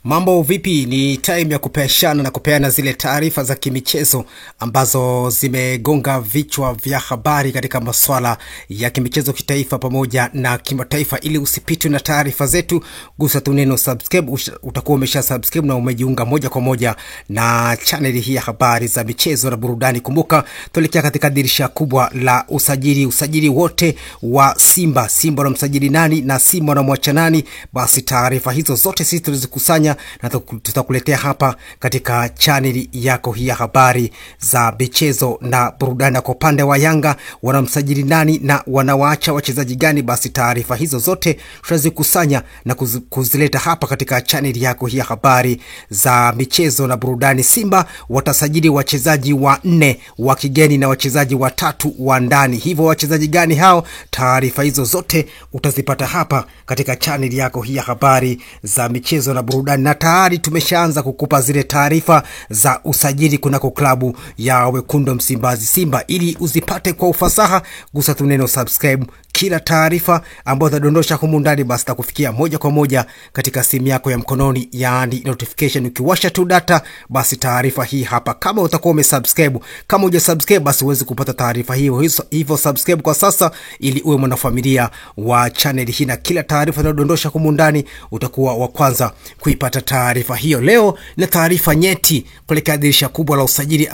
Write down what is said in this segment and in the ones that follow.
Mambo vipi? Ni time ya kupeshana na kupeana zile taarifa za kimichezo ambazo zimegonga vichwa vya habari katika masuala ya kimichezo kitaifa pamoja na kimataifa. Ili usipitwe na taarifa zetu, gusa tu neno subscribe, utakuwa umesha subscribe na umejiunga moja kwa moja na channel hii ya habari za michezo na burudani. Kumbuka tuelekea katika dirisha kubwa la usajili, usajili wote wa Simba. Simba wanamsajili nani na Simba wanamwacha nani? Basi taarifa hizo zote sisi tulizikusanya na tutakuletea hapa katika channel yako hii ya habari za michezo na burudani. Kwa upande wa Yanga wanamsajili nani na wanawaacha wachezaji gani? Basi taarifa hizo zote tutazikusanya na kuzileta hapa katika channel yako hii ya habari za michezo na burudani. Simba watasajili wachezaji 4 wa kigeni na wachezaji 3 wa ndani. Hivyo wachezaji gani hao? Taarifa hizo zote utazipata hapa katika channel yako hii ya habari za michezo na burudani. Na tayari tumeshaanza kukupa zile taarifa za usajili kunako klabu ya Wekundu Msimbazi Simba. Ili uzipate kwa ufasaha, gusa tu neno subscribe. Kila taarifa ambayo tutadondosha humu ndani basi takufikia moja kwa moja katika simu yako ya mkononi, yaani notification. Ukiwasha tu data basi taarifa hii hapa, kama utakuwa umesubscribe. Kama hujasubscribe basi huwezi kupata taarifa hiyo. Hivyo subscribe kwa sasa ili uwe mwanafamilia wa channel hii, na kila taarifa tunayodondosha humu ndani utakuwa wa kwanza kuipata taarifa hiyo. Leo na taarifa nyeti kuelekea dirisha kubwa la usajili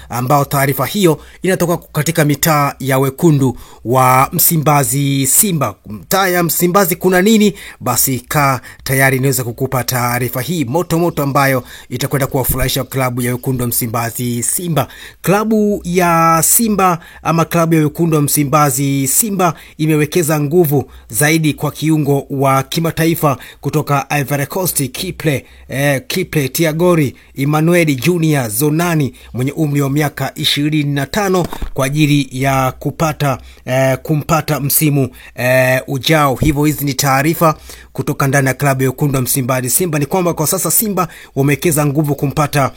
ambao taarifa hiyo inatoka katika mitaa ya Wekundu wa Msimbazi Simba. Mtaa ya Msimbazi kuna nini? Basi kaa tayari niweza kukupa taarifa hii moto moto ambayo itakwenda kuwafurahisha klabu ya Wekundu wa Msimbazi Simba. Klabu ya Simba ama klabu ya Wekundu wa Msimbazi Simba imewekeza nguvu zaidi kwa kiungo wa kimataifa kutoka Ivory Coast, Kiple Tiagori Emmanuel Junior Zonani mwenye umri wa miaka 25 kwa ajili ya kupata kumpata msimu ujao. Hivyo hizi ni taarifa kutoka ndani ya klabu ya Wekundu wa Msimbazi Simba. Ni kwamba kwa sasa Simba wamewekeza nguvu kumpata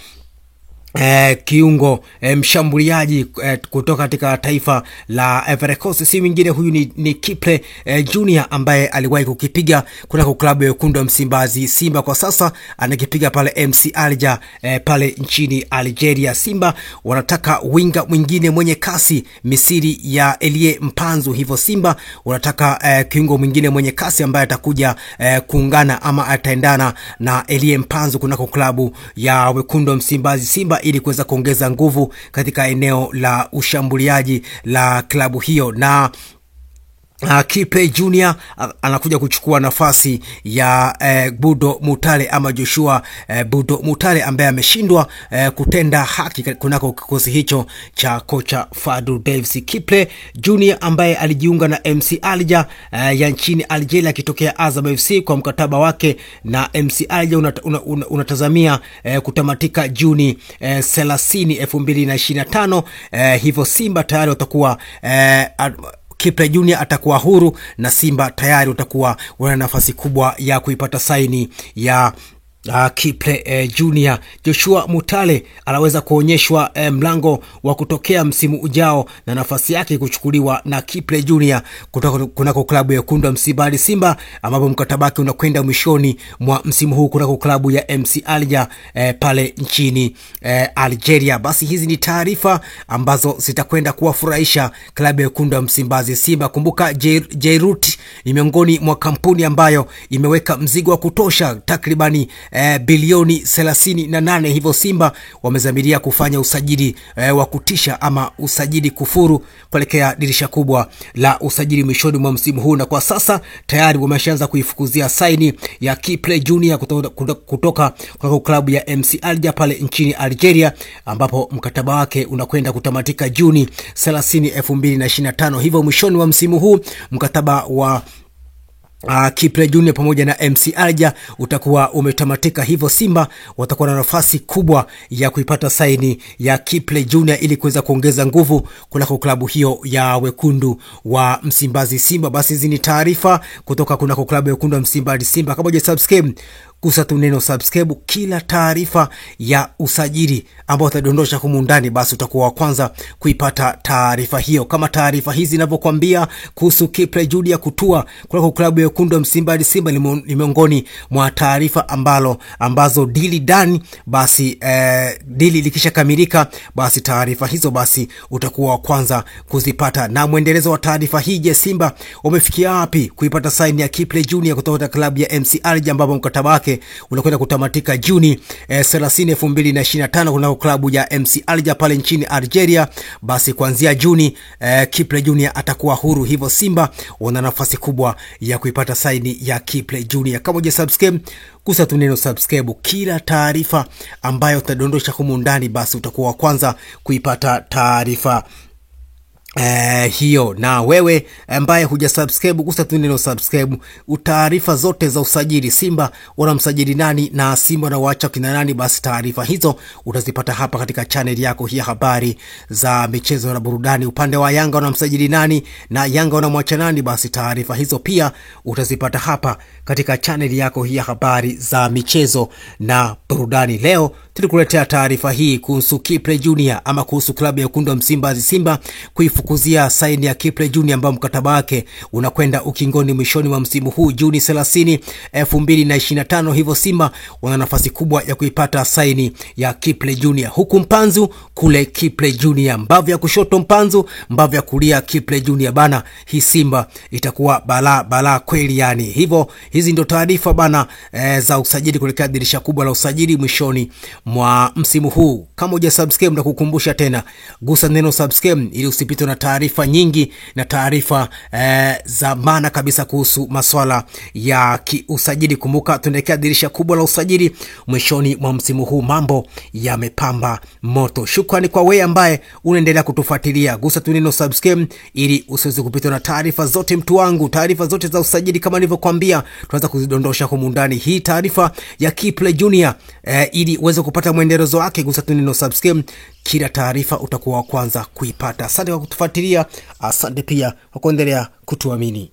kiungo mshambuliaji kutoka katika taifa la Ivory Coast. Si mwingine huyu ni Kiple Junior ambaye aliwahi kukipiga kunako klabu ya Wekundu wa Msimbazi Simba. Kwa sasa anakipiga pale MC Alger pale nchini Algeria. Simba wanataka winga mwingine mwenye kasi misiri ya Elie Mpanzu. Hivyo Simba wanataka kiungo mwingine mwenye kasi ambaye atakuja kuungana ama ataendana na Elie Mpanzu kunako klabu ya Wekundu wa Msimbazi Simba ili kuweza kuongeza nguvu katika eneo la ushambuliaji la klabu hiyo. Na Kiple Junior anakuja kuchukua nafasi ya Budo Mutale ama Joshua Budo Mutale ambaye ameshindwa kutenda haki kunako kikosi hicho cha kocha Fadlu Davis. Kiple Junior ambaye alijiunga na MC Alger ya nchini Algeria akitokea Azam FC kwa mkataba wake na MC Alger unatazamia kutamatika Juni 30, 2025. Hivyo Simba tayari watakuwa Kiple Junior atakuwa huru na Simba tayari utakuwa wana nafasi kubwa ya kuipata saini ya Kiple Junior. Joshua Mutale anaweza kuonyeshwa mlango wa kutokea msimu ujao na nafasi yake kuchukuliwa na Kiple Junior kutoka kunako klabu ya Wekundu wa Msimbazi Simba, ambapo mkataba wake unakwenda mwishoni mwa msimu huu kunako klabu ya MC Alger pale nchini Algeria. Basi hizi ni taarifa ambazo zitakwenda kuwafurahisha klabu ya Wekundu wa Msimbazi Simba. Kumbuka Jairut ni miongoni mwa kampuni ambayo imeweka mzigo wa kutosha takribani bilioni 38. Hivyo Simba wamezamiria kufanya usajili wa kutisha ama usajili kufuru kuelekea dirisha kubwa la usajili mwishoni mwa msimu huu, na kwa sasa tayari wameshaanza kuifukuzia saini ya Kiple Junior kutoka kwa klabu ya MC Alger pale nchini Algeria, ambapo mkataba wake unakwenda kutamatika Juni 30, 2025. Hivyo mwishoni wa msimu huu mkataba wa Kiple Junior pamoja na MC Alger utakuwa umetamatika. Hivyo Simba watakuwa na nafasi kubwa ya kuipata saini ya Kiple Junior ili kuweza kuongeza nguvu kunako klabu hiyo ya Wekundu wa Msimbazi Simba. Basi hizi ni taarifa kutoka kunako klabu ya Wekundu wa Msimbazi Simba. Kama hujasubscribe, Gusa tu neno subscribe, kila taarifa ya usajili ambayo utadondosha humu ndani, basi utakuwa wa kwanza kuipata taarifa hiyo. Kama taarifa hizi ninavyokuambia kuhusu Kiple Junior kutua kutoka klabu ya Wekundu wa Msimbazi Simba ni miongoni mwa taarifa ambazo dili done, basi dili likishakamilika, basi taarifa hizo basi utakuwa wa kwanza kuzipata. Na mwendelezo wa taarifa hii, je, Simba wamefikia wapi kuipata saini ya Kiple Junior kutoka klabu ya MC Alger ambapo mkataba wake unakwenda kutamatika Juni 30, 2025 kunako klabu ya MC Alger pale nchini Algeria? Basi kuanzia Juni Kiple Junior atakuwa huru, hivyo Simba wana nafasi kubwa ya kuipata saini ya Kiple Junior. Kama hujasubscribe, gusa tu neno subscribe, kila taarifa ambayo utadondosha humu ndani, basi utakuwa wa kwanza kuipata taarifa hiyo. Na wewe ambaye hujasubscribe, gusa tu neno subscribe, taarifa zote za usajili, Simba wanamsajili nani na Simba wanawaacha kina nani, basi taarifa hizo utazipata hapa katika channel yako hii ya habari za michezo na burudani. Upande wa Yanga wanamsajili nani na Yanga wanamwacha nani, basi taarifa hizo pia utazipata hapa katika channel yako hii ya habari za michezo na burudani. Leo tulikuletea taarifa hii kuhusu Kiple Junior ama kuhusu klabu ya Wekundu wa Msimbazi Simba kuifukuzia saini ya Kiple Junior ambayo mkataba wake unakwenda ukingoni mwishoni mwa msimu huu Juni 30, 2025. Hivyo Simba wana nafasi kubwa ya kuipata saini ya Kiple Junior. Huku Mpanzu kule Kiple Junior, mbavu ya kushoto Mpanzu, mbavu ya kulia Kiple Junior bana, hii Simba itakuwa balaa balaa kweli yani. Hivyo hizi ndio taarifa bana za usajili kuelekea dirisha kubwa la usajili mwishoni mwa msimu huu. Kama hujasubscribe, nakukumbusha tena, gusa neno subscribe ili usipitwe na taarifa nyingi na taarifa za maana kabisa kuhusu masuala ya kiusajili. Kumbuka tunaelekea dirisha kubwa la usajili mwishoni mwa msimu huu, mambo yamepamba moto. Shukrani kwa wewe ambaye unaendelea kutufuatilia, gusa tu neno subscribe ili usiweze kupitwa na taarifa zote, mtu wangu, taarifa zote za usajili kama nilivyokuambia tunaanza kuzidondosha humu ndani. Hii taarifa ya Kiple Junior ili uweze kupata mwendelezo wake, gusa tu neno subscribe, kila taarifa utakuwa wa kwanza kuipata. Asante kwa kutufuatilia, asante pia kwa kuendelea kutuamini.